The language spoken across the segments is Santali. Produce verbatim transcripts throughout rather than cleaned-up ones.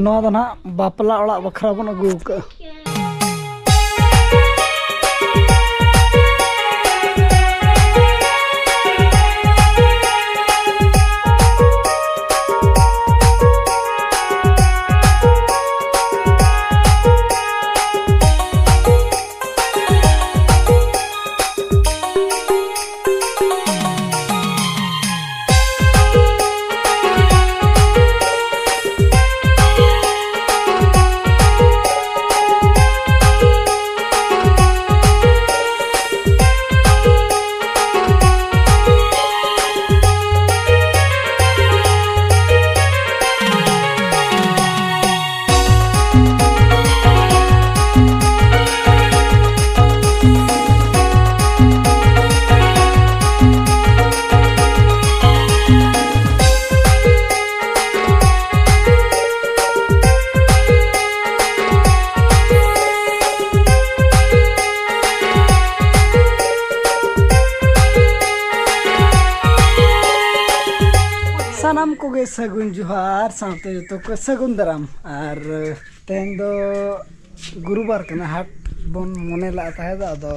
ᱱᱚᱣᱟ ᱫᱚ ᱱᱟᱦᱟᱜ ᱵᱟᱯᱞᱟ ᱚᱲᱟᱜ ᱵᱟᱠᱷᱨᱟ ᱵᱚᱱ ᱟᱹᱜᱩ ᱟᱠᱟᱫᱼᱟ᱾ ᱥᱟᱱᱟᱢ ᱠᱚᱜᱮ ᱥᱟᱹᱜᱩᱱ ᱡᱚᱦᱟᱨ, ᱥᱟᱶᱛᱮ ᱡᱚᱛᱚ ᱠᱚ ᱥᱟᱹᱜᱩᱱ ᱫᱟᱨᱟᱢ᱾ ᱟᱨ ᱛᱮᱦᱮᱧ ᱫᱚ ᱜᱩᱨᱩᱵᱟᱨ ᱠᱟᱱᱟ, ᱦᱟᱴ ᱵᱚᱱ ᱢᱚᱱᱮ ᱞᱟᱜ ᱛᱟᱦᱮᱸ ᱫᱚ, ᱟᱫᱚ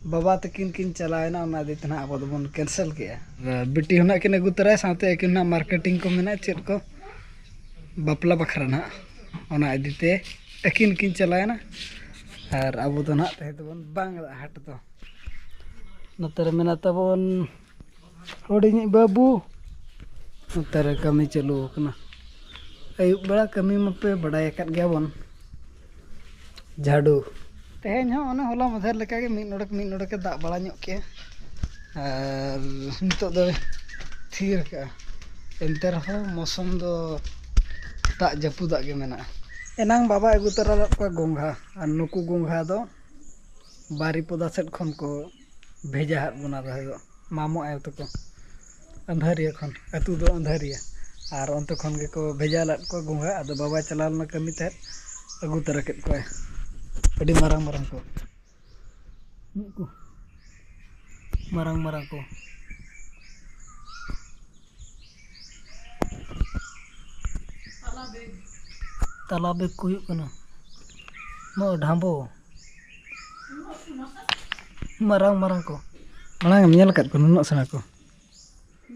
ᱵᱟᱵᱟ ᱛᱟᱹᱠᱤᱱ ᱠᱤᱱ ᱪᱟᱞᱟᱣ ᱮᱱᱟ, ᱚᱱᱟ ᱤᱫᱤ ᱛᱮ ᱱᱟᱦᱟᱜ ᱟᱵᱚ ᱫᱚᱵᱚᱱ ᱠᱮᱱᱥᱮᱞ ᱠᱮᱜᱼᱟ᱾ ᱟᱨ ᱵᱤᱴᱤ ᱦᱚᱸ ᱱᱟᱦᱟᱜ ᱠᱤᱱ ᱟᱹᱜᱩ ᱛᱚᱨᱟᱭᱟ, ᱥᱟᱶᱛᱮ ᱟᱹᱠᱤᱱ ᱱᱟᱦᱟᱜ ᱢᱟᱨᱠᱮᱴᱤᱝ ᱠᱚ ᱢᱮᱱᱟᱜᱼᱟ, ᱪᱮᱫ ᱠᱚ ᱵᱟᱯᱞᱟ ᱵᱟᱠᱷᱨᱟ ᱱᱟᱦᱟᱜ, ᱚᱱᱟ ᱤᱫᱤ ᱛᱮ ᱟᱹᱠᱤᱱ ᱠᱤᱱ ᱪᱟᱞᱟᱣ ᱮᱱᱟ᱾ ᱟᱨ ᱟᱵᱚ ᱫᱚ ᱱᱟᱦᱟᱜ ᱛᱟᱦᱮᱸ ᱫᱚᱵᱚᱱ ᱵᱟᱝ ᱦᱟᱴ ᱫᱚ᱾ ᱱᱚᱛᱮ ᱨᱮ ᱢᱮᱱᱟᱜ ᱛᱟᱵᱚᱱ ᱦᱩᱰᱤᱧᱤᱡ ᱵᱟᱹᱵᱩ, ᱱᱚᱛᱮ ᱨᱮ ᱠᱟᱹᱢᱤ ᱪᱟᱹᱞᱩ ᱟᱠᱟᱱᱟ᱾ ᱟᱹᱭᱩᱵ ᱵᱮᱲᱟ ᱠᱟᱹᱢᱤ ᱢᱟᱯᱮ ᱵᱟᱰᱟᱭ ᱟᱠᱟᱫ ᱜᱮᱭᱟ ᱵᱚᱱ, ᱡᱷᱟᱰᱩ᱾ ᱛᱮᱦᱮᱧ ᱦᱚᱸ ᱚᱱᱮ ᱦᱚᱞᱟ ᱢᱟᱫᱷᱮᱨ ᱞᱮᱠᱟᱜᱮ ᱢᱤᱫ ᱱᱚᱰᱮᱠ ᱢᱤᱫ ᱱᱚᱰᱮᱠᱮ ᱫᱟᱜ ᱵᱟᱲᱟ ᱧᱚᱜ ᱠᱮᱜᱼᱟ, ᱟᱨ ᱱᱤᱛᱚᱜ ᱫᱚ ᱛᱷᱤᱨ ᱠᱟᱜᱼᱟ᱾ ᱮᱱᱛᱮ ᱨᱮᱦᱚᱸ ᱢᱳᱥᱚᱢ ᱫᱚ ᱫᱟᱜ ᱡᱟᱹᱯᱩᱫᱟᱜ ᱜᱮ ᱢᱮᱱᱟᱜᱼᱟ᱾ ᱮᱱᱟᱝ ᱵᱟᱵᱟ ᱟᱹᱜᱩ ᱛᱚᱨᱟ ᱞᱮᱫ ᱠᱚᱣᱟ ᱜᱚᱝᱜᱷᱟ, ᱟᱨ ᱱᱩᱠᱩ ᱜᱚᱝᱜᱷᱟ ᱫᱚ ᱵᱟᱨᱤᱯᱚᱫᱟ ᱥᱮᱫ ᱠᱷᱚᱱ ᱠᱚ ᱵᱷᱮᱡᱟ ᱟᱫ ᱵᱚᱱᱟ ᱛᱟᱦᱮᱸ ᱫᱚ᱾ ᱢᱟᱢᱚ ᱟᱭᱳ ᱛᱟᱠᱚ ᱟᱸᱫᱷᱟᱨᱤᱭᱟᱹ ᱠᱷᱚᱱ, ᱟᱹᱛᱩ ᱫᱚ ᱟᱸᱫᱷᱟᱨᱤᱭᱟᱹ, ᱟᱨ ᱚᱱᱛᱮ ᱠᱷᱚᱱ ᱜᱮᱠᱚ ᱵᱷᱮᱡᱟ ᱞᱮᱫ ᱠᱚᱣᱟ ᱜᱚᱝᱜᱷᱟ᱾ ᱟᱫᱚ ᱵᱟᱵᱟᱭ ᱪᱟᱞᱟᱣ ᱞᱮᱱᱟ ᱠᱟᱹᱢᱤ ᱛᱟᱦᱮᱸᱫ, ᱟᱹᱜᱩ ᱛᱚᱨᱟ ᱠᱮᱫ ᱠᱚᱣᱟᱭ᱾ ᱟᱹᱰᱤ ᱢᱟᱨᱟᱝ ᱢᱟᱨᱟᱝ ᱠᱚ, ᱢᱤᱫ ᱠᱚ ᱢᱟᱨᱟᱝ ᱢᱟᱨᱟᱝ ᱠᱚ᱾ ᱛᱟᱞᱟ ᱵᱮᱜᱽ ᱠᱚ ᱦᱩᱭᱩᱜ ᱠᱟᱱᱟ᱾ ᱱᱚᱜᱼᱚᱭ ᱰᱷᱟᱢᱵᱚ᱾ ᱢᱟᱨᱟᱝ ᱢᱟᱨᱟᱝ ᱠᱚ᱾ ᱢᱟᱲᱟᱝ ᱮᱢ ᱧᱮᱞ ᱟᱠᱟᱫ ᱠᱚᱣᱟ ᱱᱩᱱᱟᱹᱜ ᱥᱮᱬᱟ ᱠᱚ?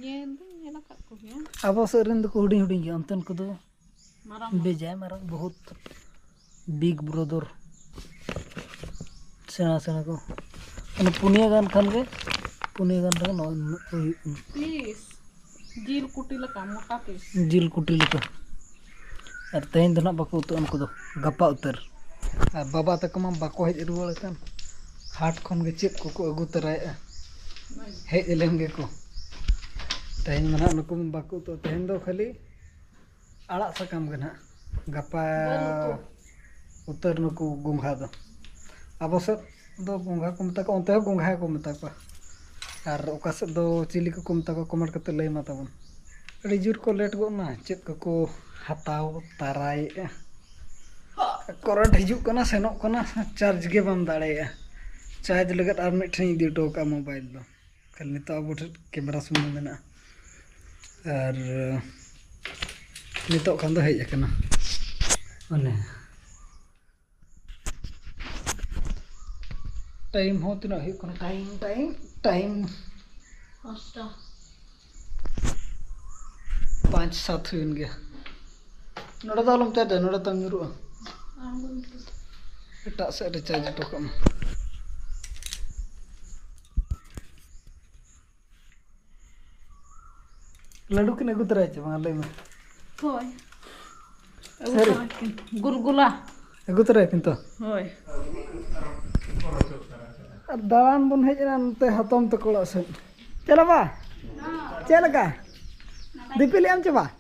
ᱧᱮᱞ ᱫᱚᱧ ᱧᱮᱞ ᱟᱠᱟᱫ ᱠᱚᱜᱮᱭᱟ᱾ ᱟᱵᱚ ᱥᱮᱫ ᱨᱮᱱ ᱫᱚᱠᱚ ᱦᱩᱰᱤᱧ ᱦᱩᱰᱤᱧ ᱜᱮᱭᱟ, ᱚᱱᱛᱮᱱ ᱠᱚᱫᱚ ᱢᱟᱨᱟᱝ ᱢᱟᱨᱟᱝ᱾ ᱵᱮᱡᱟᱭ ᱢᱟᱨᱟᱝ, ᱵᱚᱦᱩᱛ ᱵᱤᱜᱽ ᱵᱨᱚᱫᱚᱨ᱾ ᱥᱮᱬᱟ ᱥᱮᱬᱟ ᱠᱚ᱾ ᱚᱱᱟ ᱯᱩᱱᱭᱟᱹ ᱜᱟᱱ ᱠᱷᱟᱱ ᱜᱮ, ᱯᱩᱱᱭᱟᱹ ᱜᱟᱱ ᱨᱮᱜᱮ ᱱᱚᱜᱼᱚᱭ ᱱᱩᱱᱟᱹᱜ ᱠᱚ ᱦᱩᱭᱩᱜ ᱠᱟᱱᱟ᱾ ᱯᱤᱥ᱾ ᱡᱤᱞ ᱠᱩᱴᱤ ᱞᱮᱠᱟ, ᱢᱚᱴᱟ ᱯᱤᱥ᱾ ᱡᱤᱞ ᱠᱩᱴᱤ ᱞᱮᱠᱟ᱾ ᱟᱨ ᱛᱮᱦᱮᱧ ᱫᱚ ᱱᱟᱦᱟᱜ ᱵᱟᱠᱚ ᱩᱛᱩᱜᱼᱟ ᱩᱱᱠᱩ ᱫᱚ, ᱜᱟᱯᱟ ᱩᱛᱟᱹᱨ᱾ ᱟᱨ ᱵᱟᱵᱟ ᱛᱟᱠᱚ ᱢᱟ ᱵᱟᱠᱚ ᱦᱮᱡ ᱨᱩᱣᱟᱹᱲ ᱟᱠᱟᱱ, ᱦᱟᱴ ᱠᱷᱚᱱ ᱜᱮ ᱪᱮᱫ ᱠᱚᱠᱚ ᱟᱹᱜᱩ ᱛᱚᱨᱟᱭᱮᱫᱼᱟ᱾ ᱦᱮᱡ ᱞᱮᱱ ᱜᱮᱠᱚ᱾ ᱛᱮᱦᱮᱧ ᱢᱟ ᱱᱟᱦᱟᱜ ᱱᱩᱠᱩ ᱢᱟ ᱵᱟᱠᱚ ᱩᱛᱩᱜᱼᱟ, ᱛᱮᱦᱮᱧ ᱫᱚ ᱠᱷᱟᱹᱞᱤ ᱟᱲᱟᱜ ᱥᱟᱠᱟᱢ ᱜᱮ ᱱᱟᱦᱟᱜ ᱜᱟᱯᱟ ᱫᱟᱹᱞ ᱩᱛᱩ᱾ ᱩᱛᱟᱹᱨ ᱱᱩᱠᱩ ᱜᱚᱸᱜᱷᱟ ᱫᱚ᱾ ᱟᱵᱚ ᱥᱮᱫ ᱫᱚ ᱜᱚᱸᱜᱷᱟ ᱠᱚ ᱢᱮᱛᱟ ᱠᱚᱣᱟ, ᱚᱱᱛᱮ ᱦᱚᱸ ᱜᱚᱸᱜᱷᱟ ᱜᱮᱠᱚ ᱢᱮᱛᱟ ᱠᱚᱣᱟ᱾ ᱟᱨ ᱚᱠᱟ ᱥᱮᱫ ᱫᱚ ᱪᱤᱞᱤ ᱠᱚᱠᱚ ᱢᱮᱛᱟ ᱠᱚᱣᱟ, ᱠᱚᱢᱮᱱᱴ ᱠᱟᱛᱮ ᱞᱟᱹᱭ ᱢᱟ ᱛᱟᱵᱚᱱ᱾ ᱟᱹᱰᱤ ᱡᱳᱨ ᱠᱚ ᱞᱮᱴ ᱜᱚᱫ ᱱᱟ, ᱪᱮᱫ ᱠᱚᱠᱚ ᱦᱟᱛᱟᱣ ᱛᱟᱨᱟᱭᱮᱫᱼᱟ᱾ ᱠᱚᱨᱮᱱᱴ ᱦᱤᱡᱩᱜ ᱠᱟᱱᱟ, ᱥᱮᱱᱚᱜ ᱠᱟᱱᱟ, ᱪᱟᱨᱡᱽ ᱜᱮ ᱵᱟᱢ ᱫᱟᱲᱮᱭᱟᱜᱼᱟ᱾ ᱪᱟᱨᱡᱽ ᱞᱟᱹᱜᱤᱫ ᱟᱨ ᱢᱤᱫ ᱴᱷᱮᱱ ᱤᱫᱤ ᱦᱚᱴᱚ ᱠᱟᱜᱼᱟ ᱢᱳᱵᱟᱭᱤᱞ ᱫᱚ᱾ ᱠᱷᱟᱹᱞᱤ ᱱᱤᱛᱚᱜ ᱟᱵᱚ ᱴᱷᱮᱱ ᱠᱮᱢᱮᱨᱟ ᱥᱩᱢᱩᱝ ᱢᱮᱱᱟᱜᱼᱟ᱾ ᱟᱨ ᱱᱤᱛᱚᱜ ᱠᱷᱟᱱ ᱫᱚ ᱦᱮᱡ ᱟᱠᱟᱱᱟ᱾ ᱚᱱᱮ ᱴᱟᱭᱤᱢ ᱦᱚᱸ ᱛᱤᱱᱟᱹᱜ ᱦᱩᱭᱩᱜ ᱠᱟᱱᱟ? Time, time, time. ᱯᱟᱸᱪᱴᱟ᱾ ᱯᱟᱸᱪ ᱥᱟᱛ ᱦᱩᱭᱮᱱ ᱜᱮᱭᱟ᱾ ᱱᱚᱰᱮ ᱫᱚ ᱟᱞᱚᱢ ᱪᱟᱨᱡᱟ, ᱱᱚᱰᱮ ᱛᱟᱢ ᱧᱩᱨᱩᱜᱼᱟ᱾ ᱟᱬᱜᱚᱱ ᱠᱟᱱᱟ᱾ ᱮᱴᱟᱜ ᱥᱮᱫ ᱨᱮ ᱪᱟᱨᱡᱽ ᱦᱚᱴᱚ ᱠᱟᱜ ᱢᱮ᱾ ᱞᱟᱹᱰᱩ ᱠᱤᱱ ᱟᱹᱜᱩ ᱛᱚᱨᱟᱭᱟ ᱪᱮ ᱵᱟᱝ? ᱞᱟᱹᱭ ᱢᱮ᱾ ᱦᱳᱭ᱾ ᱟᱹᱜᱩ ᱥᱟᱹᱨᱤ? ᱛᱚᱨᱟ ᱠᱤᱱ᱾ ᱜᱩᱞᱜᱩᱞᱟ᱾ ᱟᱹᱜᱩ ᱛᱚᱨᱟᱭᱟ ᱠᱤᱱ ᱛᱚ? ᱦᱳᱭ᱾ ᱟᱨ ᱫᱟᱬᱟᱱ ᱵᱚᱱ ᱦᱮᱡ ᱮᱱᱟ ᱱᱚᱛᱮ ᱦᱟᱛᱚᱢ ᱛᱟᱠᱚ ᱚᱲᱟᱜ ᱥᱮᱫ᱾ ᱪᱮᱫ ᱞᱮᱠᱟ? ᱪᱮᱫ ᱞᱮᱠᱟ? ᱫᱤᱯᱤᱞ ᱮᱫ ᱟᱢ ᱪᱮ ᱵᱟᱝ?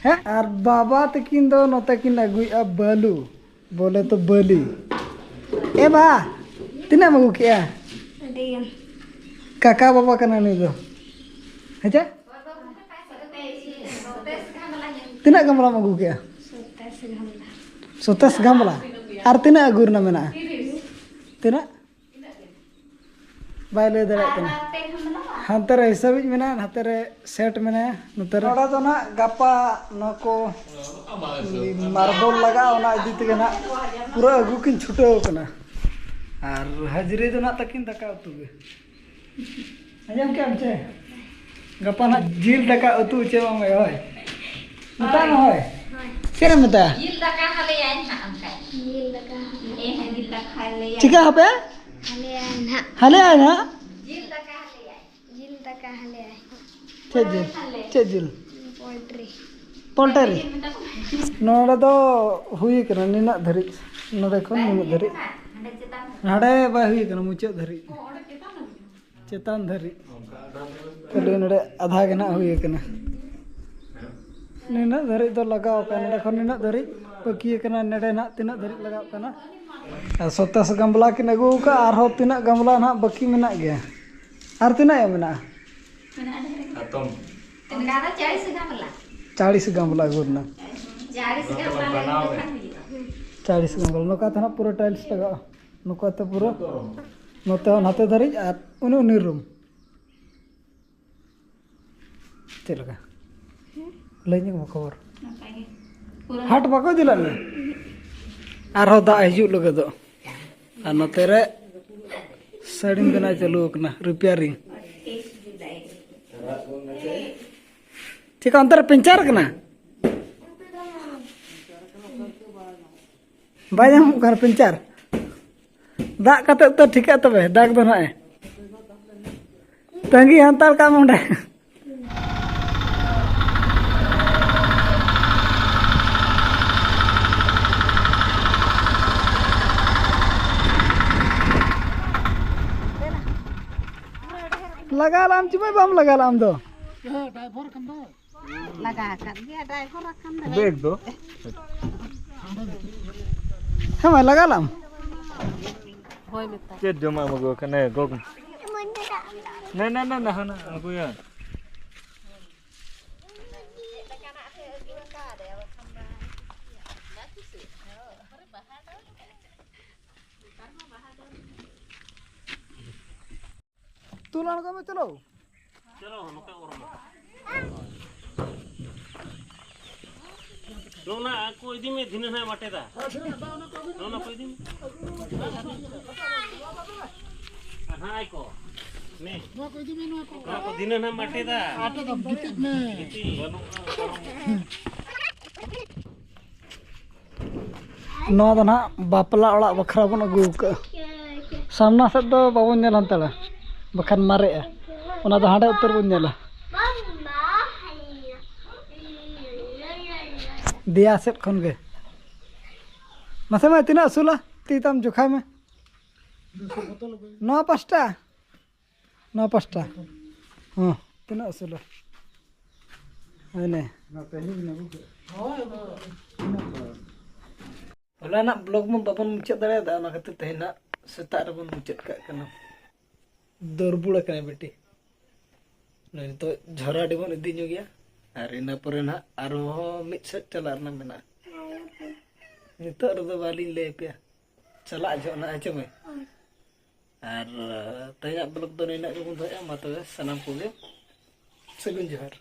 ᱦᱮᱸ? ᱟᱨ ᱵᱟᱵᱟ ᱛᱟᱹᱠᱤᱱ ᱫᱚ ᱱᱚᱛᱮ ᱠᱤᱱ ᱟᱹᱜᱩᱭᱮᱫᱼᱟ ᱵᱟᱹᱞᱩ᱾ ᱵᱚᱞᱮ ᱛᱚ ᱵᱟᱹᱞᱤ᱾ ᱮ ᱵᱟ, ᱛᱤᱱᱟᱹᱜ ᱮᱢ ᱟᱹᱜᱩ ᱠᱮᱜᱼᱟ? ᱟᱹᱰᱤ ᱜᱟᱱ᱾ ᱠᱟᱠᱟ ᱵᱟᱵᱟ ᱠᱟᱱᱟ ᱱᱩᱭ ᱫᱚ᱾ ᱦᱮᱸ ᱪᱮ? ᱛᱤᱱᱟᱹᱜ ᱜᱟᱢᱞᱟᱢ ᱟᱹᱜᱩ ᱠᱮᱜᱼᱟ? ᱥᱚᱛᱟᱥ ᱜᱟᱢᱞᱟ᱾ ᱥᱚᱛᱟᱥ ᱜᱟᱢᱞᱟ? ᱟᱨ ᱛᱤᱱᱟᱹᱜ ᱟᱹᱜᱩ ᱨᱮᱱᱟᱜ ᱢᱮᱱᱟᱜᱼᱟ? ᱛᱤᱱᱟᱹᱜ? ᱵᱟᱭ ᱞᱟᱹᱭ ᱫᱟᱲᱮᱭᱟᱜ ᱠᱟᱱᱟ᱾ ᱦᱟᱱᱛᱮ ᱨᱮ ᱦᱤᱥᱟᱹᱵᱤᱡ ᱢᱮᱱᱟᱜᱼᱟ, ᱱᱟᱛᱮ ᱨᱮ ᱥᱮᱴ ᱢᱮᱱᱟᱭᱟ, ᱱᱚᱛᱮ ᱨᱮ᱾ ᱱᱚᱰᱮ ᱫᱚ ᱱᱟᱜ ᱜᱟᱯᱟ ᱱᱚᱣᱟ ᱠᱚ ᱢᱟᱨᱵᱚᱞ ᱞᱟᱜᱟᱜᱼᱟ, ᱚᱱᱟ ᱤᱫᱤ ᱛᱮᱜᱮ ᱱᱟᱜ ᱯᱩᱨᱟᱹ ᱟᱹᱜᱩ ᱠᱤᱱ ᱪᱷᱩᱴᱟᱹᱣ ᱠᱟᱱᱟ᱾ ᱟᱨ ᱦᱟᱡᱽᱨᱤ ᱫᱚ ᱱᱟᱜ ᱛᱟᱹᱠᱤᱱ ᱫᱟᱠᱟ ᱩᱛᱩ ᱜᱮ᱾ ᱟᱸᱡᱚᱢ ᱠᱮᱜ ᱟᱢ ᱪᱮ? ᱜᱟᱯᱟ ᱱᱟᱜ ᱡᱤᱞ ᱫᱟᱠᱟ ᱩᱛᱩ ᱪᱮ ᱵᱟᱝ ᱦᱳᱭ? ᱢᱮᱛᱟᱭ ᱢᱮ ᱦᱳᱭ᱾ ᱦᱳᱭ᱾ ᱪᱮᱫ ᱮᱢ ᱢᱮᱛᱟᱭᱟ? ᱡᱤᱞ ᱫᱟᱠᱟ ᱦᱟᱞᱮᱭᱟᱭ ᱱᱟᱜ ᱚᱱᱠᱟ᱾ ᱡᱤᱞ ᱫᱟᱠᱟ᱾ ᱦᱮᱸ, ᱦᱮᱸ, ᱡᱤᱞ ᱫᱟᱠᱟ ᱦᱟᱞᱮᱭᱟᱭ᱾ ᱪᱤᱠᱟ ᱦᱟᱯᱮ? ᱦᱟᱞᱮᱭᱟᱭ ᱱᱟᱜ᱾ ᱦᱟᱞᱮᱭᱟᱭ ᱱᱟᱜ? ᱡᱤᱞ ᱫᱟᱠᱟ ᱦᱟᱞᱮᱭᱟᱭ᱾ ᱡᱤᱞ ᱫᱟᱠᱟ ᱦᱟᱞᱮᱭᱟᱭ᱾ ᱪᱮᱫ ᱡᱤᱞ? ᱪᱮᱫ ᱡᱤᱞ? ᱯᱳᱞᱴᱨᱤ᱾ ᱯᱳᱞᱴᱨᱤ? ᱱᱚᱰᱮ ᱫᱚ ᱦᱩᱭ ᱠᱟᱱᱟ ᱱᱤᱱᱟᱹᱜ ᱫᱷᱟᱹᱨᱤᱡ, ᱱᱚᱰᱮ ᱠᱷᱚᱱ ᱱᱤᱱᱟᱹᱜ ᱫᱷᱟᱹᱨᱤᱡ᱾ ᱦᱟᱸᱰᱮ ᱵᱟᱭ ᱦᱩᱭ ᱠᱟᱱᱟ, ᱢᱩᱪᱟᱹᱫ ᱫᱷᱟᱹᱨᱤᱡ᱾ ᱪᱮᱛᱟᱱ ᱫᱷᱟᱹᱨᱤᱡ᱾ ᱠᱷᱟᱹᱞᱤ ᱱᱚᱰᱮ ᱟᱫᱷᱟ ᱜᱮ ᱱᱟᱜ ᱦᱩᱭ ᱠᱟᱱᱟ᱾ ᱱᱤᱱᱟᱹᱜ ᱫᱷᱟᱹᱨᱤᱡ ᱫᱚ ᱞᱟᱜᱟᱣ ᱠᱟᱱᱟ, ᱱᱚᱰᱮ ᱠᱷᱚᱱ ᱱᱤᱱᱟᱹᱜ ᱫᱷᱟᱹᱨᱤᱡ ᱵᱟᱹᱠᱤ ᱠᱟᱱᱟ, ᱱᱚᱰᱮ ᱱᱟᱜ ᱛᱤᱱᱟᱹᱜ ᱫᱷᱟᱹᱨᱤᱡ ᱞᱟᱜᱟᱣ ᱠᱟᱱᱟ᱾ ᱟᱨ ᱥᱚᱛᱟᱥ ᱜᱟᱢᱞᱟ ᱠᱤᱱ ᱟᱹᱜᱩ ᱟᱠᱟᱫᱼᱟ, ᱟᱨᱦᱚᱸ ᱛᱤᱱᱟᱹᱜ ᱜᱟᱢᱞᱟ ᱱᱟᱜ ᱵᱟᱹᱠᱤ ᱢᱮᱱᱟᱜ ᱜᱮᱭᱟ᱾ ᱟᱨ ᱛᱤᱱᱟᱹᱜ ᱮᱢ ᱢᱮᱱᱟᱜᱼᱟ? ᱢᱮᱱᱟᱜᱼᱟ ᱰᱷᱮᱨ ᱜᱮ᱾ ᱚᱱᱠᱟ ᱫᱚ ᱪᱟᱭᱤᱥ ᱜᱟᱢᱞᱟ᱾ ᱪᱟᱭᱤᱥ ᱜᱟᱢᱞᱟ ᱟᱹᱜᱩ ᱨᱮᱱᱟᱜ᱾ ᱪᱟᱭᱤᱥ ᱜᱟᱢᱞᱟ ᱞᱮᱠᱷᱟᱱ ᱦᱩᱭᱩᱜᱼᱟ᱾ ᱪᱟᱭᱤᱥ ᱜᱟᱢᱞᱟ᱾ ᱱᱚᱝᱠᱟ ᱛᱮ ᱱᱟᱜ ᱯᱩᱨᱟᱹ ᱴᱟᱭᱤᱞᱥ ᱞᱟᱜᱟᱜᱼᱟ᱾ ᱱᱚᱝᱠᱟ ᱛᱮ ᱯᱩᱨᱟᱹ ᱱᱚᱛᱮ ᱦᱚᱸ ᱱᱟᱛᱮ ᱫᱷᱟᱹᱨᱤᱡ ᱟᱨ ᱩᱱᱤ, ᱩᱱᱤ ᱨᱩᱢ᱾ ᱪᱮᱫ ᱞᱮᱠᱟ? ᱞᱟᱹᱭ ᱧᱚᱜ ᱢᱮ ᱠᱷᱚᱵᱚᱨ᱾ ᱱᱟᱯᱟᱭ ᱜᱮ᱾ ᱯᱩᱨᱟᱹ ᱦᱟᱴ ᱵᱟᱠᱚ ᱤᱫᱤ ᱞᱮᱫ ᱢᱮ? ᱟᱨᱦᱚᱸ ᱫᱟᱜ ᱦᱤᱡᱩᱜ ᱞᱟᱹᱜᱤᱫᱚᱜ᱾ ᱟᱨ ᱱᱚᱛᱮ ᱨᱮ ᱥᱟᱹᱲᱤᱢ ᱵᱮᱱᱟᱣ ᱪᱟᱹᱞᱩ ᱟᱠᱟᱱᱟ, ᱨᱤᱯᱮᱭᱟᱨᱤᱝ᱾ ᱪᱮᱠᱟ ᱚᱱᱛᱮ ᱨᱮ ᱯᱮᱱᱪᱟᱨ ᱠᱟᱱᱟ? ᱵᱟᱭ ᱧᱟᱢᱚᱜ ᱠᱟᱱᱟ ᱯᱮᱱᱪᱟᱨ᱾ ᱫᱟᱜ ᱠᱟᱛᱮ ᱛᱚ ᱴᱷᱤᱠᱟᱹᱜ ᱛᱚᱵᱮ, ᱫᱟᱜ ᱫᱚ ᱱᱟᱦᱟᱜ ᱮ ᱛᱟᱺᱜᱤ ᱦᱟᱱᱛᱟᱲ ᱠᱟᱜ ᱢᱮ ᱚᱸᱰᱮ᱾ ᱞᱟᱜᱟ ᱞᱟᱢ ᱪᱮ ᱵᱟᱢ ᱞᱟᱜᱟ ᱞᱟᱢ ᱫᱚ? ᱞᱟᱜᱟ ᱟᱠᱟᱫ ᱜᱮᱭᱟ ᱰᱨᱟᱭᱵᱷᱟᱨ ᱟᱠᱟᱱ ᱫᱚ᱾ ᱵᱮᱜᱽ ᱫᱚ? ᱦᱮᱸ ᱢᱟ, ᱞᱟᱜᱟ ᱞᱟᱢ᱾ ᱦᱳᱭ, ᱢᱮᱛᱟ᱾ ᱪᱮᱫ ᱡᱚᱢᱟᱜ ᱮᱢ ᱟᱹᱜᱩ ᱟᱠᱟᱱᱟ? ᱜᱚᱜ ᱢᱮ᱾ ᱱᱮ, ᱱᱮ, ᱱᱮ, ᱱᱮ, ᱦᱟᱱᱟ ᱟᱹᱜᱩᱭᱟ᱾ ᱛᱩᱞ ᱟᱬᱜᱚ ᱢᱮ, ᱪᱚᱞᱚ᱾ ᱪᱚᱞᱚ, ᱱᱚᱛᱮ ᱚᱨ ᱢᱮ᱾ ᱱᱚᱜᱼᱚ ᱱᱟ ᱠᱚ ᱤᱫᱤ ᱢᱮ, ᱫᱷᱤᱱᱟᱹᱱ ᱦᱟᱸᱜ ᱢᱟᱴᱮᱫᱟ᱾ ᱱᱚᱜᱼᱚ ᱱᱟ ᱠᱚ ᱤᱫᱤ ᱢᱮ᱾ ᱟᱨ ᱦᱟᱸᱜ ᱟᱭ ᱠᱚ᱾ ᱱᱮ᱾ ᱱᱚᱣᱟ ᱠᱚ ᱤᱫᱤ ᱢᱮ, ᱱᱚᱣᱟ ᱠᱚ᱾ ᱱᱚᱣᱟ ᱠᱚ ᱫᱷᱤᱱᱟᱹᱱ ᱦᱟᱸᱜ ᱢᱟᱴᱮᱫᱟ᱾ ᱟᱴᱮᱫᱟᱢ, ᱜᱤᱛᱤᱡ ᱢᱮ᱾ ᱜᱤᱛᱤᱡ᱾ ᱵᱟᱹᱱᱩᱜᱼᱟ᱾ ᱱᱚᱣᱟ ᱫᱚ ᱱᱟᱦᱟᱜ ᱵᱟᱯᱞᱟ ᱚᱲᱟᱜ ᱵᱟᱠᱷᱨᱟ ᱵᱚᱱ ᱟᱹᱜᱩ ᱟᱠᱟᱫᱼᱟ᱾ ᱥᱟᱢᱱᱟ ᱥᱮᱫ ᱫᱚ ᱵᱟᱵᱚᱱ ᱧᱮᱞ ᱦᱟᱛᱟᱲᱟ, ᱵᱟᱠᱷᱟᱱ ᱢᱟᱨᱮᱜᱼᱟ᱾ ᱚᱱᱟ ᱫᱚ ᱦᱟᱸᱰᱮ ᱩᱛᱟᱹᱨ ᱵᱚᱱ ᱧᱮᱞᱟ᱾ ᱫᱮᱭᱟ ᱥᱮᱫ ᱠᱷᱚᱱ ᱜᱮ᱾ ᱢᱟᱥᱮ ᱢᱟ, ᱛᱤᱱᱟᱹᱜ ᱩᱥᱩᱞᱟ? ᱛᱤ ᱛᱟᱢ ᱡᱚᱠᱷᱟᱭ ᱢᱮ᱾ ᱱᱚᱣᱟ ᱯᱟᱥᱴᱟ? ᱱᱚᱣᱟ ᱯᱟᱥᱴᱟ? ᱦᱚᱸ, ᱛᱤᱱᱟᱹᱜ ᱩᱥᱩᱞᱟ? ᱦᱳᱭ ᱱᱮ᱾ ᱦᱚᱞᱟᱱᱟᱜ ᱵᱞᱚᱜ ᱢᱟ ᱵᱟᱵᱚᱱ ᱢᱩᱪᱟᱹᱫ ᱫᱟᱲᱮᱭᱟᱫᱟ, ᱚᱱᱟ ᱠᱷᱟᱹᱛᱤᱨ ᱛᱮᱦᱮᱧ ᱱᱟᱜ ᱥᱮᱛᱟᱜ ᱨᱮᱵᱚᱱ ᱢᱩᱪᱟᱹᱫ ᱠᱟᱜ ᱠᱟᱱᱟ᱾ ᱫᱟᱹᱨᱵᱩᱲ ᱟᱠᱟᱱᱟᱭ ᱵᱤᱴᱤ᱾ ᱱᱩᱭ ᱱᱤᱛᱚᱜ ᱡᱷᱚᱨᱟᱰᱤ ᱵᱚᱱ ᱤᱫᱤ ᱧᱚᱜᱮᱭᱟ, ᱟᱨ ᱤᱱᱟᱹ ᱯᱚᱨᱮ ᱱᱟᱦᱟᱜ ᱟᱨᱦᱚᱸ ᱢᱤᱫ ᱥᱮᱫ ᱪᱟᱞᱟᱜ ᱨᱮᱱᱟᱜ ᱢᱮᱱᱟᱜᱼᱟ᱾ ᱱᱤᱛᱚᱜ ᱨᱮᱫᱚ ᱵᱟᱹᱞᱤᱧ ᱞᱟᱹᱭ ᱟᱯᱮᱭᱟ, ᱪᱟᱞᱟᱜ ᱡᱚᱦᱚᱜ ᱱᱟᱦᱟᱜ, ᱦᱮᱸ ᱪᱮ ᱢᱟᱹᱭ? ᱟᱨ ᱛᱮᱦᱮᱧᱟᱜ ᱵᱞᱚᱜ ᱫᱚ ᱱᱤᱱᱟᱹᱜ ᱜᱮᱵᱚᱱ ᱫᱚᱦᱚᱭᱟ᱾ ᱢᱟ ᱛᱚᱵᱮ ᱥᱟᱱᱟᱢ ᱠᱚᱜᱮ ᱥᱟᱹᱜᱩᱱ ᱡᱚᱦᱟᱨ᱾